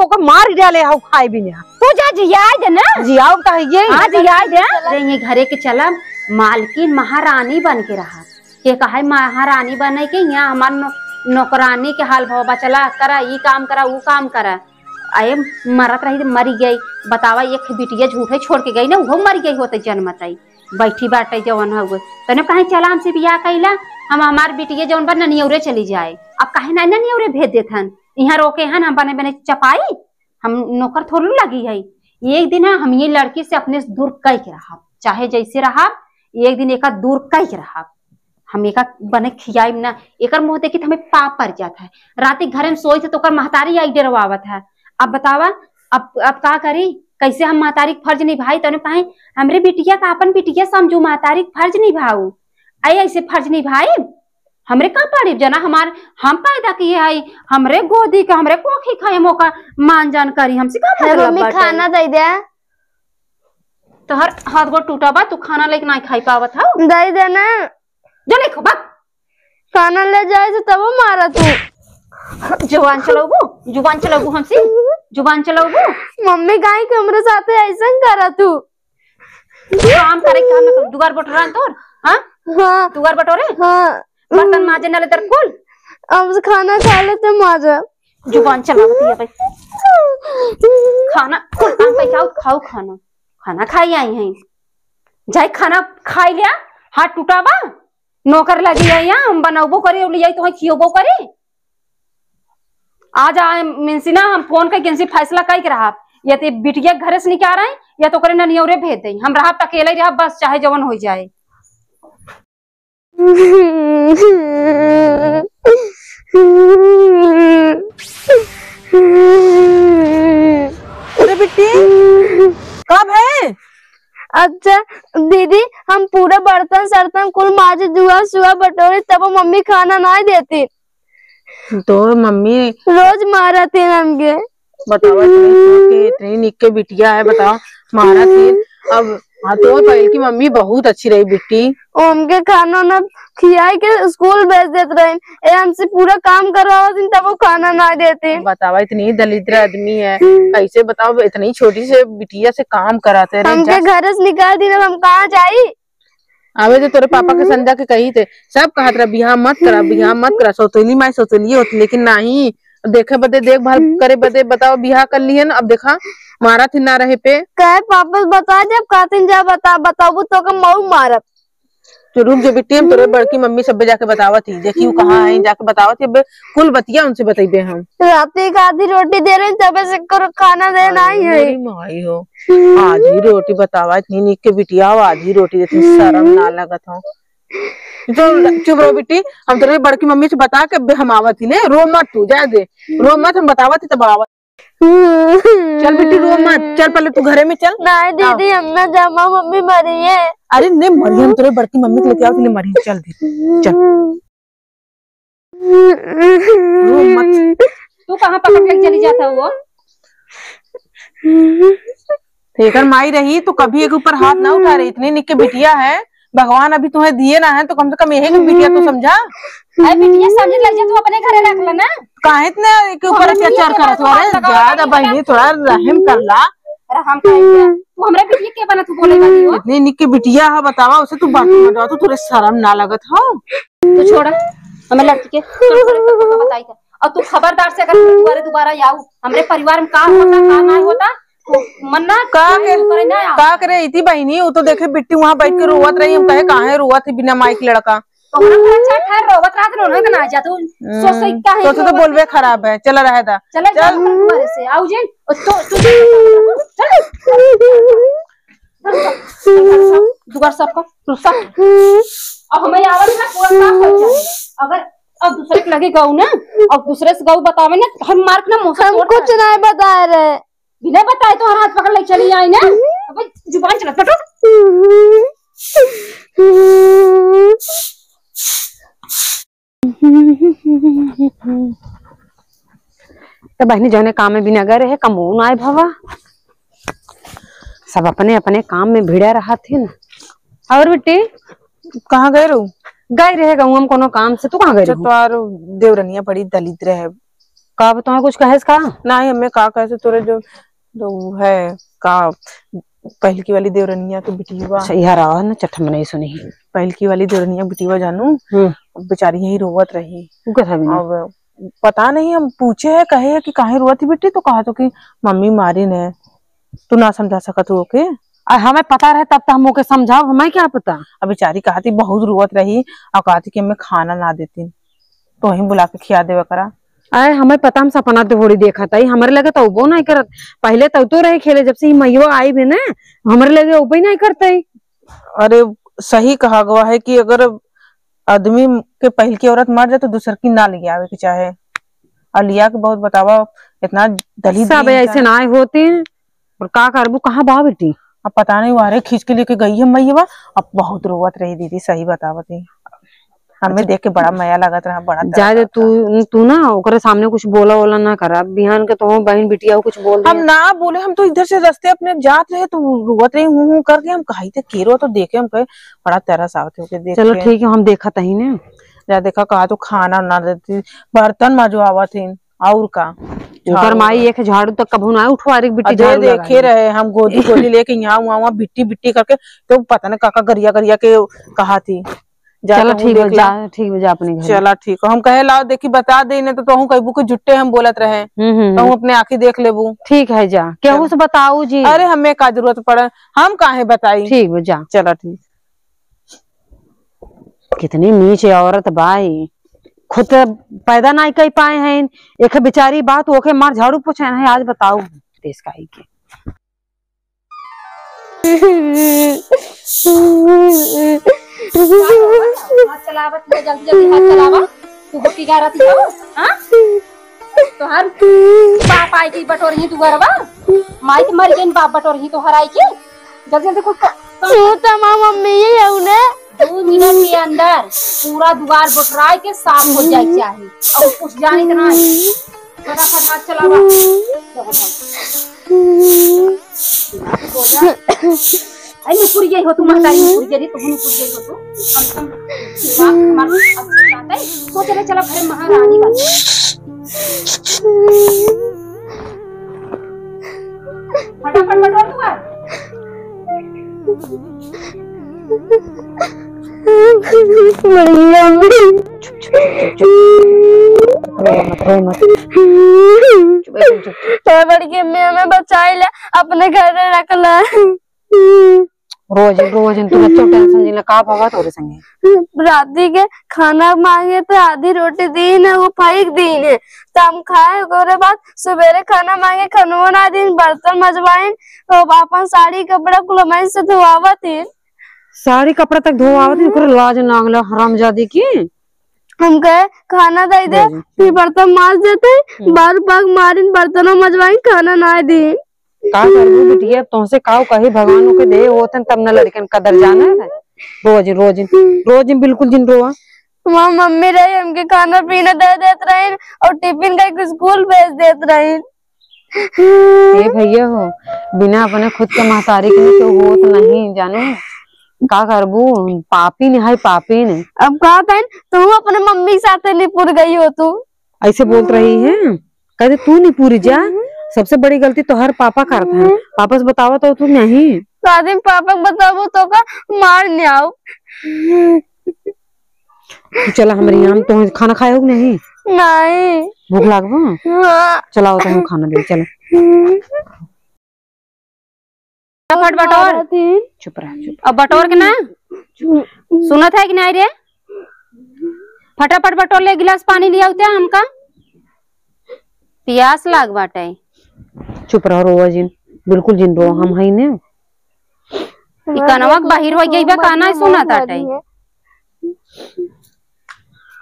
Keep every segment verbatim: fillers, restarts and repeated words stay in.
तोका मार डाले हउ खाए बिना। तू जा जियाए दे ना। जियाओ त हइये। हाँ, जियाए दे। अरे, ये घरे के चला, मालकिन महारानी बन के रहा। के कहे महारानी बने के, यहाँ हमार नौ-, नौकरानी के हाल भवा बा, चला करा, ई काम करा, ऊ काम करा। अये मरत रही त मरी गई। बतावा, एक बिटिया झूठे छोड़ के गई ना, उहो मर गई होते जनमतई। बैठी बाटे जवन हउए। तने कहे चला हमसे बियाह कइला, हम हमार बिटिया जवन बा ननियौरे चली जाए। अब काहे ना ननियौरे भेज देत हन? इहाँ रोके हन हम बने बने चपाई? हम नौकर थोड़ू लगी है। एक दिन हम ये लड़की से अपने से दूर कइ के रहब, चाहे जैसे रहब, एक दिन एका दूर कइ के रहब। हम एका बने खियाइब ना, एकर मुँह देखी त हमें पाप पर जात है। राती घरे में सोई थे तो ओकर महतारी आई डेरवावत है। अब बतावा, अब, अब का करी, कैसे हम महतारी के फर्ज निभाई? तने कहे हमरे बिटिया का अपन बिटिया समझू, महतारी के फर्ज निभाऊ। आई ऐसे फर्ज निभाई? हमरे का पड़ी जना, हमार, हम पैदा किए हई, हमरे गोदी का, हमरे कोखी खाए, हम ओका मान जान करी, हमसे का हे मतलब मम्मी, बाटे? खाना दे दे। तोहर हाथ गोड़ टूटा बा, तू खाना लेके नाई खाई पावत हौ? दे दे ना। जो नहीं खो, बक। खाना ले जाए से तब मारा तू। जुबान चलाबू, जुबान चलाबू हमसे, जुबान चलाबू। मम्मी काहे के हमरे साथे ऐसन करा तू? काम करे के काम ना कर, दुआर बटोरा तोर, हाँ? हाँ। दुआर बटोरे? हाँ। बर्तन माजे ना ले तर कुल। अब खाना खा ले तो माजा। जुबान चलावती है भाई। खाना, कुल काम पे खाओ, खाओ खाना। खाना खाई आई हैं। जाई खाना खाई लिया, हाथ टूटा बा। नौकर लगी है यहाँ, हम बनौबो करी, ले आई तो खियोबो करी। आज आए मिनसी ना, हम फोन करके इनसे फैसला कई के रहब, या तो बिटिया घरे से निकाल आए, या तो ओकरे ननियौरे भेज दे। हम रहब त अकेले रहब, बस चाहे जवन हो जाए। अरे बिट्टी, का भए? अच्छा दीदी, हम पूरा बर्तन सर्तन कुल माजे, जुआ सुआ बटोरे, तब मम्मी खाना नाई देती। तोर मम्मी रोज मारत है हमके। बतावा, इतनी छोट के, इतनी निक के बिटिया है, बतावा, मारत है। अब हाँ, तो पहले की मम्मी बहुत अच्छी रही बिट्टी। ओ, हमके खाना ना खियाई के स्कूल भेज देत रही, ए हमसे पूरा काम करवावत रही, तब वो खाना ना देते। बतावा, इतनी दलिद्र आदमी है, कैसे बताओ, इतनी छोटी से बिटिया से काम कराते रहे। हमके घर से निकाल दी, अब हम कहाँ जाई? आवे तो तोरे पापा के समझा के कही थे, सब कहत रहा बियाह मत करा, बियाह मत करा, सौतेली माई सौतेली होती, लेकिन नहीं, देखे बदे, देखभाल करे बदे बताओ, बियाह कर लिहन। अब देखा, मारत ही ना रहे पे। कहे पापा से बता दे, अब कहते जा बता, बताबू तो का मऊ मारब। तो रुक जो बिट्टी, हम तोरे बड़की मम्मी सब जाके बतावत ही, देखी उ कहाँ है, जाके बतावत ही, अब कुल बतिया उनसे बतइबे हम। राती का आधी रोटी दे रहे, तबे से करो खाना देना ही है। अरे मोरी माई हो, आधी रोटी बतावा, इतनी निक के बिटिया हो, आधी रोटी देती, शर्म ना लगत हो। तो चुप रहो बिट्टी, हम तोरे बड़की मम्मी से बता के बे हम आवत ही ने, रो मत तू, जा दे, रो मत, हम बतावत ही तब आवत। चल बिट्टी, रो मत, चल पहले तू घरे में चल। नहीं दीदी, हम ना जामा, मम्मी मरी है। अरे ने मरी, हम तोरे बड़की मम्मी के लेके आवत ही ने, मरी, चल दे, चल। रो मत। तू कहाँ पकड़ के चली जाता हुआ? एकर माई रही तो कभी एक ऊपर हाथ ना उठा रही, इतनी निक के बिटिया है, भगवान अभी तुम्हें दिए ना है तो कम से कम यही के बिटिया तो समझा। अरे बिटिया समझ ले जा, तू अपने घरे रख ले ना। काहे इतना एक ऊपर अत्याचार करत हो? अरे ज्यादा बहिनी, थोड़ा रहम कर ला। अरे हम कहेंगे, तू हमरा बिटिया के बना, तू बोले वाली हो? इतनी निक के बिटिया है, बतावा, उसे तू बात मत बतावा, तू थोड़े शर्म ना लगत हो? तू छोड़ा, हमें लड़की के, चल, चल, चल, चल, बताई था। और तू खबरदार से अगर हमरे दुआरे दोबारा आऊ, हमरे परिवार में का होता, का ना होता, तू मन ना का के, करे ना आऊ। का करे इतनी बहिनी, वो तो देखे बिट्टी वहाँ बैठ के रोवत रही, हम कहे काहे रोवत है बिना माई के लड़का। तोहरा तो अच्छा ठहर रोवत रहत न, उन्हें तो ना जा तू। हम्म, सोच से काहे तो, तो रोवत बोलबे है? खराब है, चला रहे दा। चला जा चल। हमरे दुआरे से, आऊ जे, और तो, तू चल। दुआर सब का, तू सब। अब हमें आवत ना, पूरा साफ हो जाए। अगर अब दूसरे के लगे गऊ ना, अब दूसरे से गऊ बतावे ना, तो हम मार के ना मुंह से हम तोड़ कुछ देब। नहीं बता रहे। बिना बताए तो हर हाथ पकड़ ले चली आई ना। अबे जुबान चला, हटो। तो बहिनी जौने काम में बिना गए रहे, कमो ना आए भवा। सब अपने अपने काम में भिड़ा रहत ही ना। और बिट्टी? कहाँ गए रहू? गए रहे गौवा में कोनो काम से। तू कहाँ गए अच्छा, रहू? तोहार देवरनिया बड़ी दलित रहे। का बताओ, कुछ कहेस का? नाही, हमें का कहेस, तोरे जो, जो है का, पहिलकी वाली देवरनिया के बिटिया। अच्छा, यार, आवा ना, चट्ठा मनई सुनी। पहिलकी वाली देवरनिया बिटिया जानू, हम्म। बेचारी यहीं रोवत रही। उ कथा भी ना। अब पता नहीं, हम पूछे है, कहे है कि काहे रोवत ही बिट्टी, तो कहा तो कि मम्मी मारिन है, तू ना समझा सकत हो ओके। आ, हमें पता रहे तब तो हम ओके समझाओ, हमें क्या पता। अब बेचारी कहती बहुत रोवत रही और कहती कि हमें खाना ना देती, तो वहीं बुला के खिया देवे करा। अरे हमें पता, हम सपना तो थोड़ी देखा था, हमरे लगे तो उबो नहीं करत। पहले तो, तो रहे खेले, जब से ये मैया आई भी ना, हमरे लगे उबे नहीं करते। अरे सही कहा गवा है कि अगर आदमी के पहिल की औरत मर जाए तो दूसर की ना ले आवे के चाहे। और लिया के बहुत बतावा, इतना दलित सब भी ऐसे इंसान। ना होते हैं। और का करबू, कहाँ बा बेटी? अब पता नहीं, वारे खींच के लेके गई है मैया। अब बहुत रोवत रही दीदी, सही बतावत ही। हमें अच्छा। देख के बड़ा मया लागत रहा, बड़ा तरस जाए दे आवत तू, रहा। तू ना ओकरे सामने कुछ बोला वोला ना करा। अब बिहान के तो बहन बिटिया कुछ बोल हम दे। ना बोले, हम तो इधर से रास्ते अपने जात रहे तो रोवत रही हूँ हूँ करके, हम कही थे केरो तो देखे, हम कहे बड़ा तरस आवत है ओके देख चलो के। ठीक है, हम देखत ही ने। जा देखा, कहा तो खाना ना देती, बर्तन मजवावत ही, और का? ओकर झाड़ू माई एक झाड़ू तक कभू ना उठवा रे बिट्टी, अजय झाड़ू लगा देखे दी। रहे, हम गोदी गोदी लेके यहाँ वहाँ वहाँ बिट्टी बिट्टी करके, तो पता नहीं काका गरिया गरिया के कहा थी। जा चलो तहूँ ठीक बा, देख ला। जा, ठीक बा, जा अपने घर। चला ठीक हो, हम कहे लाओ देखी बता दे, नहीं तो तहूँ कहबू कि जुट्टे हम बोलत रहे। हम्म, हम्म, तहूँ हम्म। अपने आँखी देख लेबू। ठीक है, जा, केहू चल। से बताऊ जी। अरे हमें का जरूरत पड़े, हम काहे बताई। ठीक बा, जा। चला ठीक। कितनी नीच औरत बाई, खुद पैदा नहीं कर पाए हैं, एक बेचारी बात ओके मार झाड़ू पोछे नहीं। आज बताऊ देश का ही के। हाथ चलावत है, जल्दी जल्दी हाथ चलावा। तू बक्की गा रही हो, हाँ? तोहर बाप आई की बटोरही तू घरवा, माई के मर गई, बाप बटोरही तोहर आई की। जल्दी जल्दी कुछ क-, क-, तू तो माँ मम्मी ही है उन्हें। दो मिनट के अंदर पूरा दुआर बटोराए के साफ हो जाए चाहे, और कुछ जाने के ना। फटाफट हाथ चलावा। बोला। आई नुकुर गई हो तू, महतारी नुकुर गई, तू नुकुर गई हो तू। हम, हम, दिमाग हमारा अच्छी बात है। सोच रहे चला घरे महारानी बन। फटाफट बटोर दुआर। बढ़िया में। रो मत, रो मत। चुप, एकदम चुप। हे बड़की अम्मी, हमें बचाई ले, अपने घर में रख ला। रोज, रोज तू बच्चों tension नहीं ले, का भवा तोरे संगे? राती के खाना मांगे तो आधी रोटी दीन है, वो फेंक दीन है। तो हम खाए, ओकरे बाद सुबेरे खाना मांगे, खनवो ना दीन, बर्तन मजवाइन, तो अपन साड़ी कपड़ा कुल हमारे से धोआवत ही। साड़ी कपड़ा तक धोआवत ही, ओकरे लाज ना आगला हरामजादी की। हम कहे खाना दे दे, रोज। फिर बर्तन माज देते, हम्म। बार बाग मारिन, बर्तनों मजवाइन, खाना ना दीन। का करबू बिटिया, तोहसे काऊ कही, भगवान ओके दे होतन तब न लड़कन कदर जाना है। रोज, रोज, रोज बिल्कुल जिन रोआ। वहाँ मम्मी रही, हमके खाना पीना दे देत रही और टिफिन करके स्कूल भेज देत रही। ए भैया हो, बिना अपने खुद के महतारी के केहू होत नहीं, जानू। का करबू, पापिन है, पापिन। अब कहा था, तू अपने मम्मी के साथ निपुर गई हो तू। ऐसे बोलत रही है, कहते तू निपुर जा, हम्म। सबसे बड़ी गलती तोहर पापा करत हैं। हम्म। पापा से बतावा तो तू नहीं। शादी में पापा के बताबो तो का मार न्याओ। तू चला हमरे यहाँ, हम तो खाना खाए हो कि नहीं? नहीं। भूख लागबो? हाँ। चलाओ तो हम खाना दे, चलो। हम्म। फटाफट बटोर। चुप रह, चुप। अब बटोर के ना। सुनत है कि नहीं रे? फटाफट बटोर ले, गिलास पानी लिया होते हमका। पियास लाग बाटे। चुप रह, रोवा जिन, बिल्कुल जिन रो, हम हई ने। ई कनवा के बाहिर हो गई बा, का ना सुना ताटे।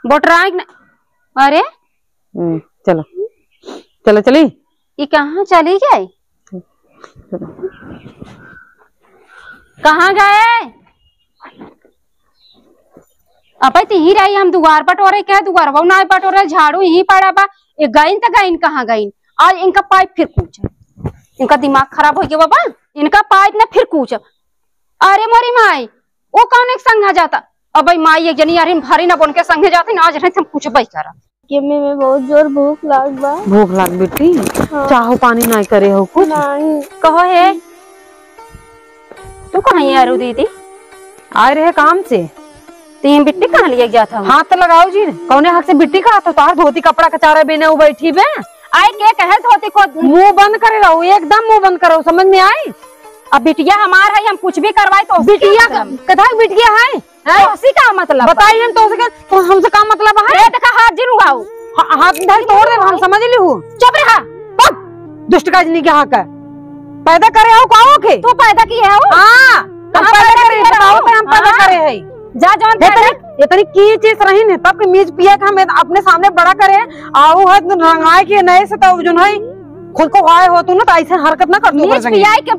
बोटराई न-, अरे? हम्म, चलो। चलो, चली? ई कहाँ चली गई? चलो। कहाँ गए? अबे तो यहीं रही, हम दुआर पटोरे के, दुआरवा ना पटोरे, झाड़ू यहीं पड़ा बा। ये गइन त गइन, कहाँ गइन? आज इनका पाइप फिर कूचा। इनका दिमाग खराब हो गया बाबा, इनका पाइप ना फिर कूचा। अरे मोरी माई, वो कौन एक संग आ जाता? अबे माई एक जनी यार भरी ना बन के संगे जाते ना, आज नहीं हम कुछ बही करा। के में, में बहुत जोर भूख लाग बा। भूख लाग बिट्टी? हाँ। चाहो पानी नाई करे हो कुछ? नाई। कहो हे, तू कहाँ है यारू दीदी? आए रहे काम से। तीन बिट्टी कहाँ लिए जात हो? हाथ तो लगाओ जी, कौने हक से बिट्टी कहत हो? तोहार धोती कपड़ा कचारा बिने उ बैठी बे। आए के कहे धोती को? मुंह बंद करे रहो, एकदम मुंह बंद करो, समझ में आई? अब बिटिया हमार है, हम कुछ भी करवाई तो उसके बिटिया का, मतलब? कथा बिटिया है? हैं? तो उसी का मतलब? बताई हम तो उसे का, तो हमसे का मतलब है? ए, देखा, हाथ जिन उगाओ। हा-, हाथ धर तोड़ दे, हम समझ ली हूँ। चुप रहा। बक! दुष्ट का जनी के हाँ का। पैदा करे हो का हो के? तू पैदा किए हो? हाँ, हम कहाँ पैदा पैदा करे, किए बताओ हो? तो हम पैदा हाँ। करे है। जा जौन पैदा इतनी, इतनी की चीज रही ने, तब के मीज पिया के हम अपने सामने बड़ा करे, आओ है तो रंगाए के नए से तो जो है, खुद को आए हो तू ना, तो ऐसे हरकत ना कर तू नीच कर सके। पियाई के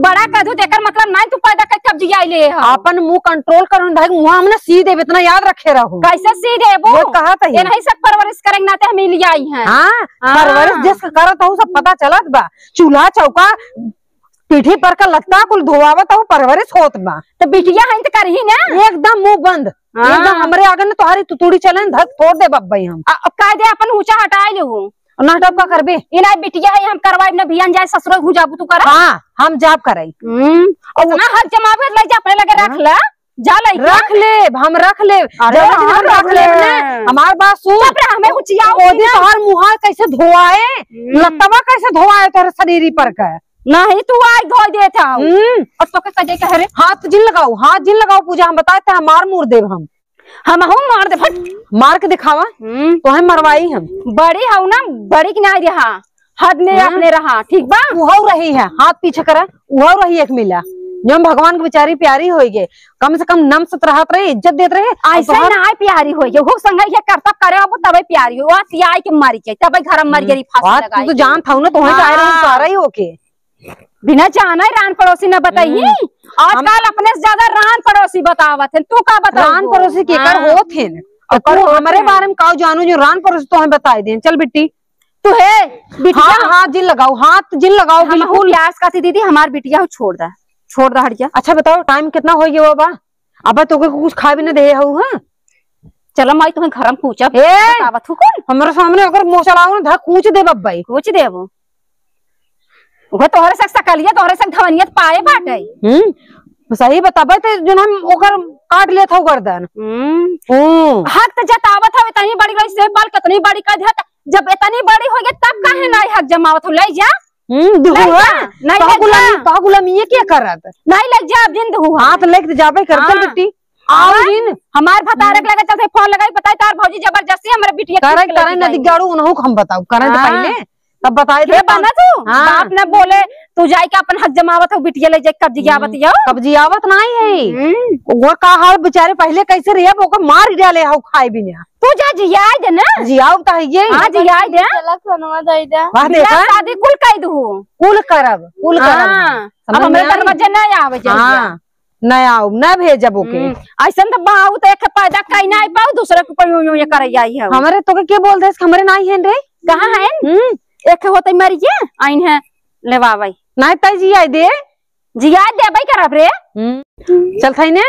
बड़ा कर दू, तेकर मतलब नहीं तू पैदा कर कब जियाई ले हो। अपन मुंह कंट्रोल करो, भाई मुंह हमने सी देब, इतना याद रखे रहो। कैसे सी देबो? वो कहा था ये। ये नहीं सब परवरिश करेंगे नाते हम ही ले आई हैं। हाँ, हाँ। परवरिश जिस करत हो सब पता चलत बा। चूल्हा चौका पीठी पर का लगता कुल धोआवत हो, परवरिश होत बा। तो बिटिया है तो करही ना। एकदम मुंह बंद। हाँ। एकदम हमरे आगे ना तोहारी तुतुड़ी चले न, धक फोड़ दे बब्बई हम। आ, अब कायदे अपन ऊंचा हटाए ले हो। ना हटाब का करबे? ई ना बिटिया है, हम करवाइब ना, बियान जाए ससुर हूँ जाबू तू करा। हाँ, हम जाब कराई। हम्म, इतना हक जमावे ले जा, अपने लगे रख हाँ। ले, जा ले के। रख लेब, हम रख लेब। अरे जब हाँ, हम रख रख लेब लेब। ना, हमार बात सुन। चुप रह, हमें हुचियाओ ओदी ना। तोहार मुहार कैसे धोआए, हम्म। लतवा कैसे धोआए तोहरे शरीर पर का। नहीं, तू आई धोई देत हऊ। हम्म। और तोके कजे कह रे? हाथ जिन लगाओ, हाथ जिन लगाओ पूजा, हम बताए थे, हम मार मूर देब हम। हम हूँ मार देब, हट। मार के दिखावा, हम्म। तोहे मरवाई हम। बड़ी हऊ ना, बड़ी के नाई रहा, हद में हाँ। अपने रहा, ठीक बा? उहऊ रही है, हाथ पीछे करा, उहऊ रही एक मिला। जो हम भगवान के बेचारी प्यारी होई गे, कम से कम नम सत रहत रहे, इज्जत देत रहे। ऐसे तोहार ना आए प्यारी होई गे, हो संगे ये करतब करे अब तबे प्यारी हो, आ सियाई के मारी के, तबे घर में मर हम्म। गई फांसी बात तू लगाई तो के। जानत हऊ ना, तोहे तो आए रहे हाँ। सारा ही होके। बिना जाने रान पड़ोसी न बताई। हम्म। आजकल हम अपने से ज्यादा रान पड़ोसी बतावत हैं। तू का बताऊ रान हो? पड़ोसी केकर हाँ। होत हैं? और केकर तू होत हमरे हैं? बारे में काऊ जानू जो रान पड़ोसी तोहे बताई दें। चल बिट्टी। तू है, बिटिया। हाँ, हाथ जिन लगाओ, हाथ जिन लगाओ, हम बिल्कुल। प्यास का थी दीदी, हमार बिटिया हो, छोड़ दा, छोड़ दा, हट जा। अच्छा बताओ, टाइम कितना हो गया बा? अब तोके कुछ खाए भी न दे हऊ, हाँ? चलो माई, तुम्हें घर में पूछब। ए! बतावत हूँ कुल। हमरे सामने अगर मुँह चलाओ ना, धक कूच देब अब भाई। कूच देबो। वो तोहरे से सकलिया, तोहरे से धवनियत पाए बाटे। हम्म, सही बताबे ते जोन हम ओकर काट लेत हऊ गर्दन। हम्म। हम्म। हक त जतावत हवे, इतनी बड़ी रही से बाल कितनी बड़ी कर देत, जब इतनी बड़ी हो गई तब काहे ना हक जमावत हो, ले जा। हम्म, दुहुआ। नहीं जा, नहीं का ले जा। गुलामी, का गुलामी ये क्या करत? नहीं ले जा, अब जिन दुहुआ। हाँ, तो लेके जाबे कर, चल हाँ। बिट्टी। आओ हाँ, जिन। हमार भतारे के लगे चलते फोन लगाई, बताई तार भौजी जबरदस्ती हमरे बिटिया करे, खींच के करे लेके नदी जाई। गाड़ू उनहु को हम बताऊ, करे तो हाँ। पहले, तब बताए ये थे बना तब। तू, हाँ। बाप न बोले, तू जाई के अपन हक जमावत हो, बिटिया ले जाई, कब्जी हम्म, आवत हो। कब्जी आवत नहीं है। हम्म। वो का हाल बेचारे पहले कैसे रहे, अब ओकर मार डाले हो खाए बिना। तू जा जियाए दे ना। जियाओ त हइये। हाँ, जियाए दे। चला सोनवा दे दे। वाह, बियाह देखा? शादी कुल कई दू। कुल करब, कुल करब। हाँ, समझ अब हमरे में आई? दरवाजे ना आवे जल्दी। हाँ, ना आओ, ना भेजब ओके। हम्म, ऐसन त बाऊ त एक पैदा कई ना पाऊ, दूसरे के ऊपर यूं, यूं ये करे जाई है। हमरे तोके के बोल देस कि हमरे नाई हेन रे? कहाँ हेन? हम्म। एक होते मरिए, आइन है, लेवावे। नाई तई जियाए दे। जियाए देबे करब रे। हम्म। चल थाई ने,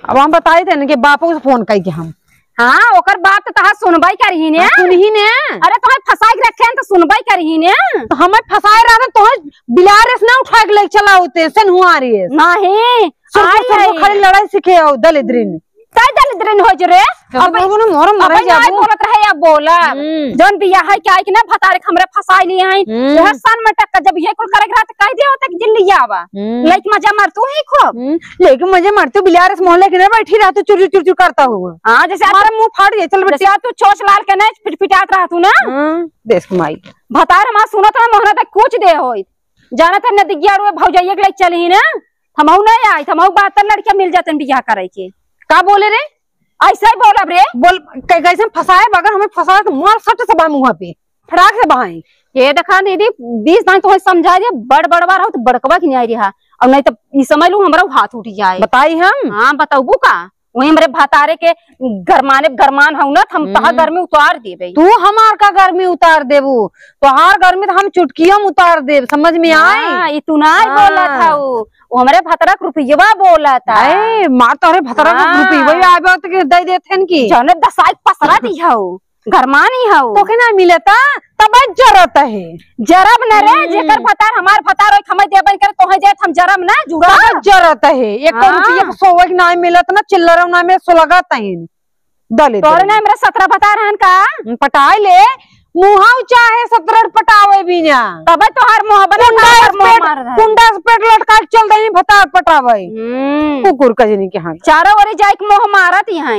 अब हम बताई देन कि बापू से फोन कई के हम। हाँ, ओकर बात त तहार सुनबई करही ने। हाँ, सुनही ने। अरे, तोहे फंसाई के रखे हैं त सुनबई करही ने। त हमें फंसाए रहत, तोहे बिलार से ना उठा के ले चला होते, सनहुआरी से। नहीं, सुन, सुन, आई, सुन, आई। खाली लड़ाई सीखे हो, दलिद्रिन। तै दलिद्रिन हो जो रे। चलो, अब बोलो ना, मोर मरे अब नहीं जाबू। बोलत रहे, अब बोला। हम्म। जौन बियाह है, क्या है कि ना, भतारे के हमरे फंसाई लिए हैं। हम्म। यह सन में टक्का, जब ये कुल करे के रहा, त कह दिया होता कि जिन लिया आवा। हम्म। लइके मजा मार तू ही खूब। हम्म। लेकिन मजे मारते बिलार से मोहल्ले के ना बैठी रहते, चुर चुर चुर चुर करता हुआ। हाँ, जैसे आज हमारा मुंह फाट गया, चल बेटी। जैसे आज तू चोच लाल के ना फिटफिटात रहा तू ना। हाँ, देश माई। भतार हमार सुनत ना, मोहरा तक कूच दे होई। जानत है नदी गियाड़ू भौजाइये के लइके चली ना। हमहू नहीं आई, हमहू बहत्तर लड़कियां मिल जाते बियाह करे के। का बोले रे? ऐसे ही बोलब रे। बोल, कै-, कैसे फंसाए, अगर हमें फंसाए तो मार सट से बहा मुंह पे, फटाक से बहाई। ये देखा दीदी, बीस दाई तोहे समझा दे, बड़ बड़वा रहो तो बड़कवा की नहीं रहा, और नहीं तो ई समझ लू हमरा हाथ उठ जाए। बताई हम? हाँ, बताऊबू का? वही हमरे भतारे के गरमाने गरमान हऊ ना, हम तहार हम्म। गर्मी उतार देबे। तू हमार का गर्मी उतार देबू? तोहार गर्मी तो हम चुटकियों में उतार देब, समझ में आई? हाँ, ई तू नाई हाँ। बोलत हऊ, वो हमरे भतरा के रुपयवा बोलत है। अरे, मार तोहरे भतरा के हाँ। रुपयवा आवे तो के दे देत हन की? जौने दसाई पसरा दी हऊ। घर मानी हऊ। तोके ना मिलता, तब जरत है। जरब न रे, हम्म। जेकर भतार हमार भतार होई, हमें देबे करे, तोहे जाए, हम जरब ना, जुड़ा। तब जरत है। एक हाँ। रुपया के सोवक ना मिलत ना, चिल्लर ना में सुलगत है। दलित तोरे ना मेरा सतरह भतार हन का? पटाए ले, मुहाऊ चाहे सतरह पटावे भी ना। तबे तोहार मोह बने, कुंडा तोहार से मोह पेट, मार रहा है। कुंडा से पेट लटका के चल दही भतार पटावे। हम्म। कुकुर कजनी के हाँ। चारों ओरी जाए के मोह मारत यहाँ।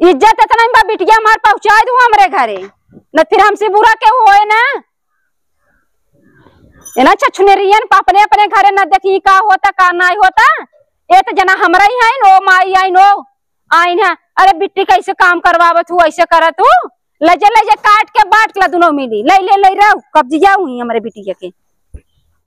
इज्जत इतना ही बा, बिटिया हमार पहुँचाए दू हमरे घरे, न फिर हमसे बुरा केहू होए ना। ए ना छछुनेरियन अपने अपने घरे न देखी का होता का नाई होता। ए त जना हमरा ही आइन, ओ माई आइन, ओ आइन है। अरे बिट्टी कैसे काम करवावत हूँ, ऐसे करत हूँ। ले जे, ले जे, काट के बांट के ला दुनो मिली। ले ले, ले रहो, कब्जिया हुई हमरे बिटिया के।